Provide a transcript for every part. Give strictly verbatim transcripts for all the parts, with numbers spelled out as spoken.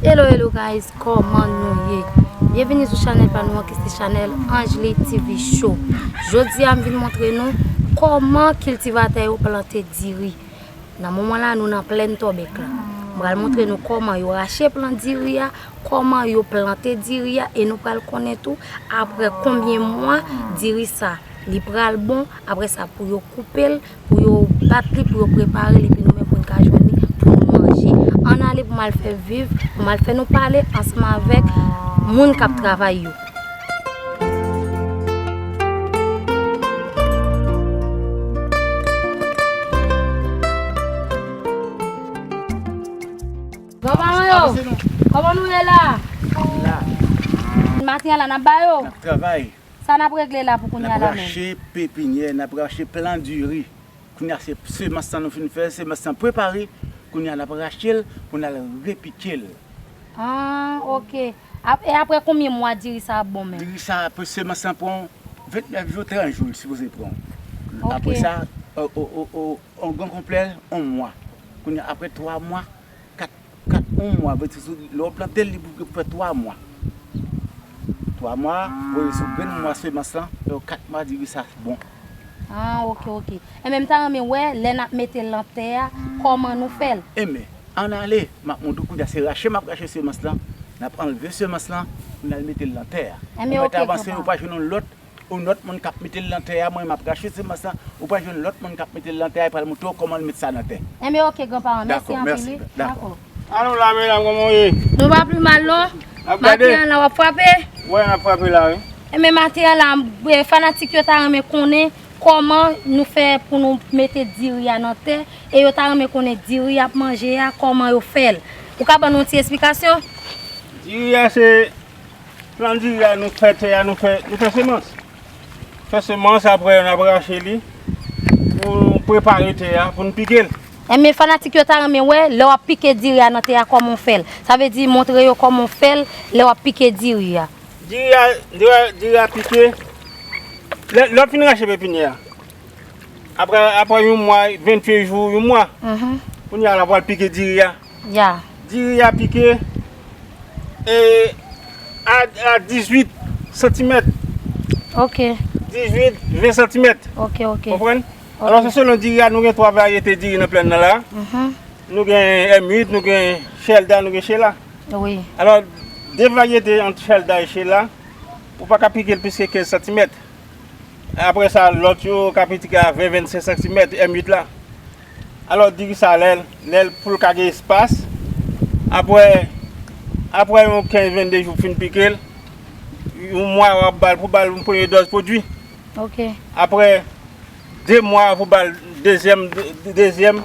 Hello, hello guys, kòman nou ye? Byenvini sou chanèl pa nou an ki se chanèl Angelie T V Show. Jodi a m vin montre nou kòman kiltivatè yo plante diri. Nan moman la, nou nan plèn Tòbèk la. M pral montre nou kòman yo rache plant diri a, kòman yo plante diri a, e nou pral konnen tou apre konbyen mwa diri sa li pral bon, apre sa pou yo koupe l, pou yo bat li, pou yo prepare l, epi nou menm pou n ka jwenn li, pou nou manje. Ann ale pou m al fè viv, pou m al fè nou pale ansanm avèk moun k ap travay yo. Granparan yo, kòman nou ye la? La. Maten an la, n ap ba yo? N ap travay. Sa n ap regle la pou kounye a la menm? N ap rache pepinyè, n ap rache plan diri. Kounye a se semans lan nou fin fè, semans lan prepare. Kounye a n ap rache l pou n al repike l. Ah, ok. Ap- e apre konbyen mwa diri sa ap bon menm? Diri sa, apre semans lan pran ventnèf jou, trant jou, li sipoze pran. Ok. Apre sa, o, o, o, o, an gran konplè, yon mwa. Kounye a, apre twa mwa, kat, kat, yon mwa, vle di sou, lè w plante l, li pou fè twa mwa. Twa mwa, voye sou grenn mwa semans lan, lè w kat mwa diri sa bon. Ah, ok, ok. Enben, m ta renmen wè, lè n ap mete l nan tè a, kòman nou fè l? Enben, ann ale, m ap montre w kounye a, se rache m ap rache semans lan, n ap anlve semans lan, pou n al mete l nan tè a. Enben, ok, granpa. Ou mèt avanse, ou pa jwenn yon lòt, yon lòt moun k ap mete l nan tè a, mwen m ap rache semans lan, ou pral jwenn lòt moun k ap mete l nan tè a, e pral montre w kòman l met sa nan tè. Enben, ok, granparan, mèsi anpil, wi. Dakò, mèsi. Dakò. Alò la, medam, kòman w ye? Nou pa pi mal, non? N ap gade. Maten an la, w ap frape? Wè, n ap frape la, wi. Enben, maten an la, e, fanatik yo ta renmen konnen kòman nou fè pou nou mete diri a nan tè, e yo ta renmen konnen diri y ap manje a, kòman yo fè l. Ou ka ban nou yon ti esplikasyon? Diri a se Plan diri a, nou fè tè a, nou fè, nou fè semans. Fè semans, apre n ap rache li pou nou prepare tè a, pou n pike l. Enben, fanatik yo ta renmen wè, lè w ap pike diri a nan tè a, kòman w fè l. Sa vle di, montre yo kòman w fè l, lè w ap pike diri a. Diri a, diri a, diri a pike, lè, lè w fin rache pepinyè a. Apre, apre yon mwa, venntuit jou, yon mwa. Mhm. Kounye a la, w al pike diri a. Ya. Diri a pike, e, a, a dizuit santimèt. Ok. Dizuit, ven santimèt. Ok, ok. Konprann? Ok. Alò, se selon diri a, nou gen twa varyete diri nan plèn nan la. Mhm. Nou gen M uit, nou gen Shelda, nou gen Shela. Wi. Alò, de varyete ant Shelda e Shela, ou pa ka pike l plis ke kenz santimèt. Apre sa, lòt yo ka pike a ven, vennsenk santimèt, M uit la. Alò, diri sa, lè, lè l pou l ka gen espas, apre, apre yon kenz, vennde jou fin pike l, yon mwa w ap ba l, pou ba l yon premye dòz pwodui. Ok. Apre de mwa pou ba l dezyèm, de-, dezyèm.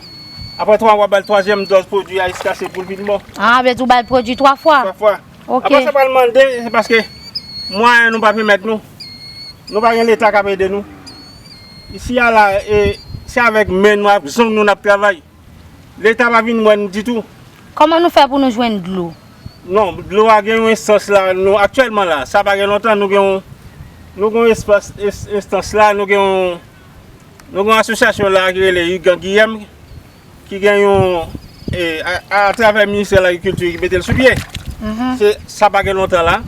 Apre twa mwa, w ap ba l twazyèm dòz pwodui a jiskaske pou l vin bon. Ah, vle di w ba l pwodui twa fwa? Twa fwa. Ok. Apre sa pral mande, se paske mwayen nou pa pèmèt nou. Nou pa gen Leta k ap ede nou. Isi a la, e, se avèk men nou, ak zong nou n ap travay. Leta pa vin wè n ditou. Kòman nou fè pou nou jwenn dlo? Non, dlo a gen yon enstans la, nou, aktyèlman la, sa pa gen lontan, nou gen yon, nou gen yon espas, es-, enstans la, nou gen yon, nou gen yon asosyasyon la ki rele Igan Guillem, ki gen yon, e, a, atravè Ministè Lagrikilti ki mete l sou pye. Mhm. Se, sa pa gen lontan la.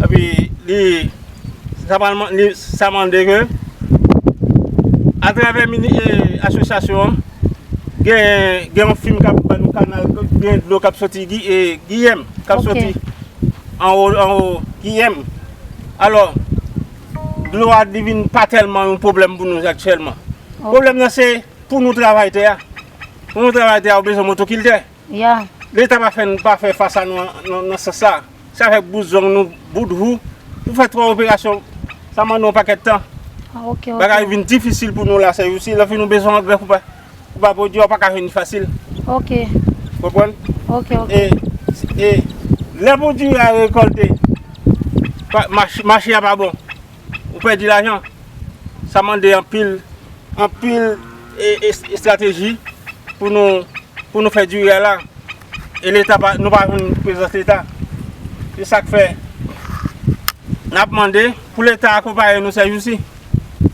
Epi, li, sa pral man-, li, sa mande ke, atravè mini-, e, asosyasyon an, gen, gen yon fim k ap ban nou kanal, gen dlo k ap soti Gi-, e, Guillem, k ap soti anwo, anwo Guillem. Alò, dlo a li vin pa tèlman yon pwoblèm pou nou aktyèlman. Ok. Pwoblèm nan se pou nou travay tè a. Pou nou travay tè a, ou bezwen motokiltè. Ya. Leta pa fè n, pa fè fas a nou nan, nan, nan sans sa. Se avèk bout zong nou, bout wou, pou fè twa operasyon, sa mande yon pakèt tan. Ah, ok, ok. Bagay vin difisil pou nou la, sèjousi. Lè fini ou bezwen angrè pou pa, pou pa pwodui a, ou pa ka jwenn li fasil. Ok. Konprann? Ok, ok. E, e lè pwodui a rekòlte, pa, mach-, mache a pa bon. Ou pèdi lajan. Sa mande anpil, anpil, e, e, estrateji pou nou, pou nou fè diri a la. E Leta pa, nou pa jwenn prezans Leta. Se sa k fè n ap mande pou Leta akonpaye nou sèjousi.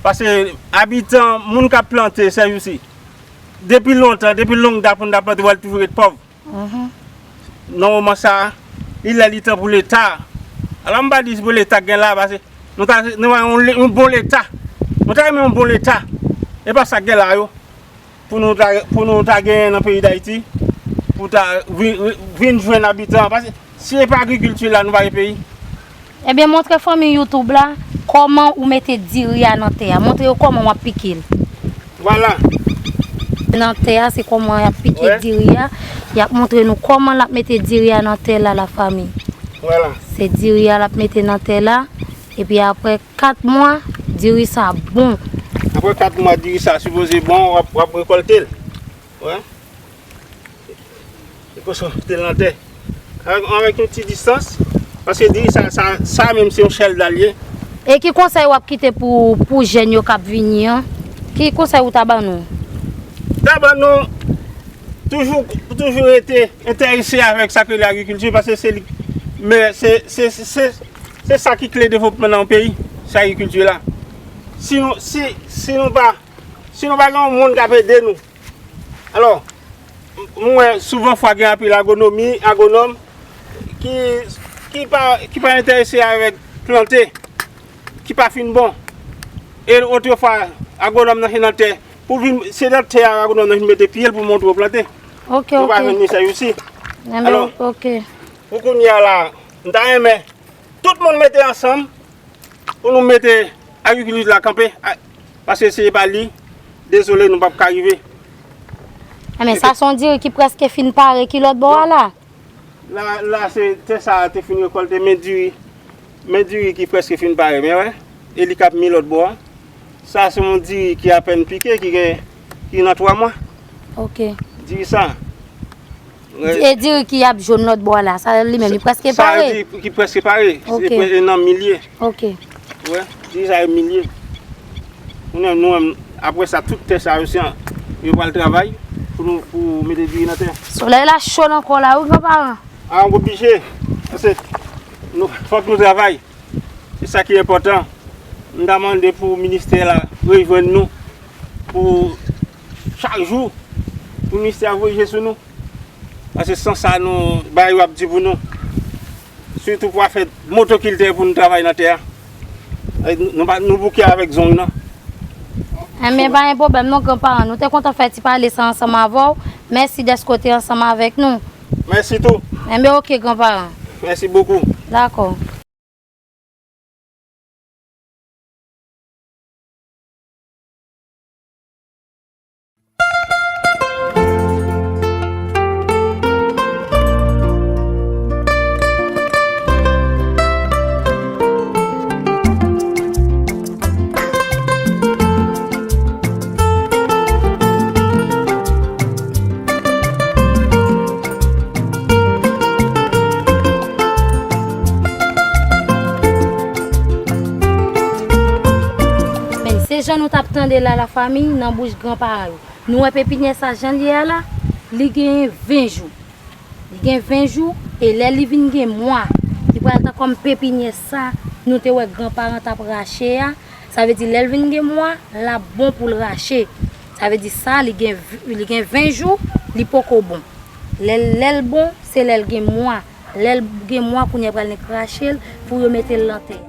Paske abitan, moun k ap plante sèjousi, depi lontan, depi long dat pou n ta plante, w wè l toujou ret pòv. Mhm. Nan moman sa a, li lè li tan pou Leta. Alò, m pa di se pou Leta k gen la, paske nou ta, nou ta yon, yon bon Leta. Nou ta renmen yon bon Leta. E pa sa k gen la yo. Pou nou ta, pou nou ta genyen nan peyi Dayiti, pou ta vin, vin jwenn abitan. Paske si e pa agrikilti la, nou pa gen peyi. Ebyen, montre fanmi YouTube la kòman ou mete diri a nan tè a. Montre yo kòman w ap pike l. Vwala. Nan tè a, se kòman y ap pike diri a. Y ap montre nou kòman l ap mete diri a nan tè la, lafanmi. Vwala. Se diri a l ap mete nan tè la. Epi apre kat mwa, diri sa bon. Apre kat mwa, diri sa sipoze bon, w ap, w ap rekòlte l. Wè. Li konsa te nan tè. Avèk, avèk yon ti distans, paske diri sa, sa, sa menm se yon chèlda l ye. E ki konsèy w ap kite pou, pou jèn yo k ap vini an? Ki konsèy ou ta ban nou? Ta ban nou toujou, toujou rete enterese avèk sa k rele agrikilti, paske se li, men se, se, se, se, se sa ki kle devlopman nan yon peyi, se agrikilti la. Si nou, si, si nou pa, si nou pa gen yon moun k ap ede nou, Alò, m, m wè souvan fwa gen anpil agwonomi, agwonòm ki, ki pa, ki pa enterese avèk plante ki pa fin bon. E otrefwa, agwonòm nan se nan tè. Pou vin, se nan tè a agwonòm nan vin mete pye l pou montre w plante. Ok, ok. Nou pa jwenn mesaj osi. Enben, alò, ok. Pou kounye a la, m ta renmen tout moun mete ansanm pou nou mete agrikilti la kanpe, a, paske si e pa li, dezole, nou p ap ka rive. Enben, sa se yon diri ki prèske fin pare, ki lòt bò a la? La, la, se tè sa a te fin rekòlte, men diri, men diri ki prèske fin pare, men wè, e li k ap mi lòt bò a. Sa se yon diri ki apèn pike, ki gen, ki nan twa mwa. Ok. Diri sa. E diri ki ap jòn lòt bò a la, sa li menm, li prèske pare? Sa, sa diri ki prèske pare. Ok. E nan milye. Ok. Wè, diri sa e milye. Nou menm, nou menm, apre sa, tout tè sa yo, se an, yo pral travay pou nou, pou mete diri nan tè. Solèy la cho ankò la, wi, granparan. A, oblije. Paske nou, fòk nou travay. Se sa ki enpòtan. M ta mande pou ministè la rejwenn nou pou chak jou, pou ministè a voye je sou nou. Paske san sa, nou, bagay yo ap di pou nou. Sitou pou afè motokiltè pou nou travay nan tè a. E nou, nou pa, nou bouke avèk zong nan. Enben, pa gen pwoblèm non, granparan. Nou te kontan fè ti pale sa ansanm avè w. Mèsi dèske w te ansanm avèk nou. Mèsi tou. Enben, ok, granparan. Mèsi bokou. Dakò. Men se jan nou t ap tande la, lafanmi, nan bouch granparan yo. Nou wè pepinyè sa jan l ye a la, li genyen ven jou. Li gen ven jou, e lè li vin gen mwa, li pral tan kòm pepinyè sa nou te wè granparan t ap rache a. Sa vle di lè l vin gen mwa, l ap bon pou l rache. Sa vle di sa, li gen, li gen ven jou, li poko bon. Lè, lè l bon, se lè l gen mwa. Lè l gen mwa, kounye a pral nek rache l pou yo mete l nan tè.